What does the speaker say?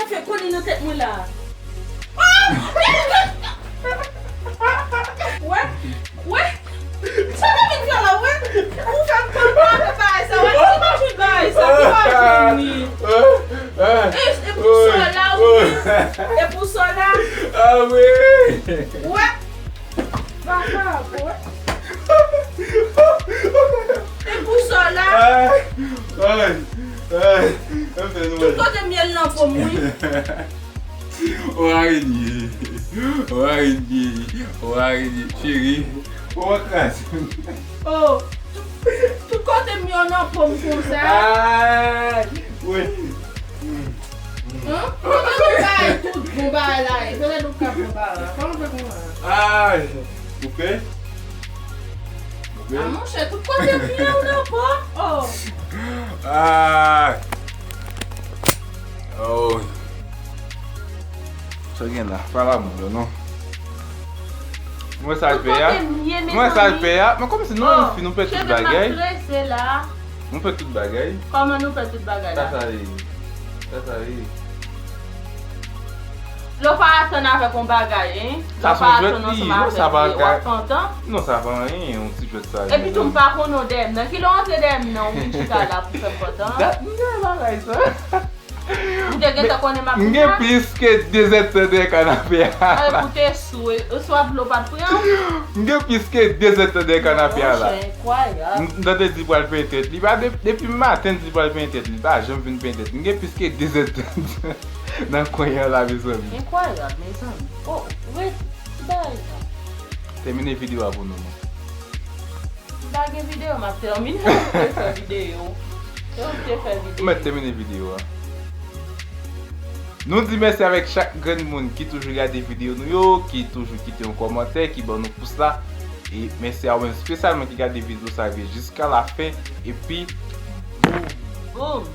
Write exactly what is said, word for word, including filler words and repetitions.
Sa fè kole nan tèt mwen la. Wè, wè. Sa te vin fè la, wè. Ou fè m konn pa fè bagay sa, wè. Ki pa tout bagay sa, ki pa jwenn li. E, e pou sa la, wi. E pou sa la. Ah wi. Wè. Vakabon. E pou sa la. Ay, ay, ay, m fè nou. Tout kote myèl nan po m, wi. O arenye, o arenye, o arenye, cheri, o kraze. Oh, tout, tout kote myèl nan po m konsa. Ay, wi. Hein? Kote nou bay tout bon bagay la? Kote nou ka bon bagay la? Kòman nou fè konsa? Ay, ou fè? Ou fè? Ah, monchè, tout kote m ye, ou nan pòt. Oh. Ah. Oh. Sa gen la, pa la moun yo, non. Mwen sa l fè a. Mwen sa l fè a. Men kòmsi nou, yon fi, nou pè tout bagay. Cheve m ap trese la. Nou pè tout bagay. Kòman nou pè tout bagay la? Sa sa ye? Sa sa ye? Lè w pa atann avèk yon bagay, hein? Lè w pa atann ansanm avèk li, w ap pantan. Non, sa pa anyen, yon ti jwèt sa. Epi tou, m pa konnen w dèyè m nan. Kilè w antre dèyè m nan, ou vin chita la pou fè m pantan? Dat m gen bagay sa. Ou te gentan konnen m ap vin la? M gen plis ke de zèdtan dèyè kanape a. Ay, pou te sou, e, oswa dlo pa t pran w? M gen plis ke de zèdtan dèyè kanape a la. Monchè, enkwayab. M tande di pral penyen tèt li. Pa de-, depi maten di pral penyen tèt li. Li pa janm vin penyen tèt li. M gen plis ke de zèdtan nan kwen an la, mezanmi. Enkwayab, mezanmi. Oh, wi, ti bagay sa. Tèmine videyo a pou nou, non. M pa gen videyo, m ap tèmine. Ou te fè videyo. Ou te fè videyo. Ou mèt tèmine videyo a. Nou di mèsi avèk chak grenn moun ki toujou gade videyo nou yo, ki toujou kite yon kòmantè, ki ban nou pous la. E mèsi a ou menm espesyalman ki gade videyo sa rive jiska lafen. Epi, boom! Boom!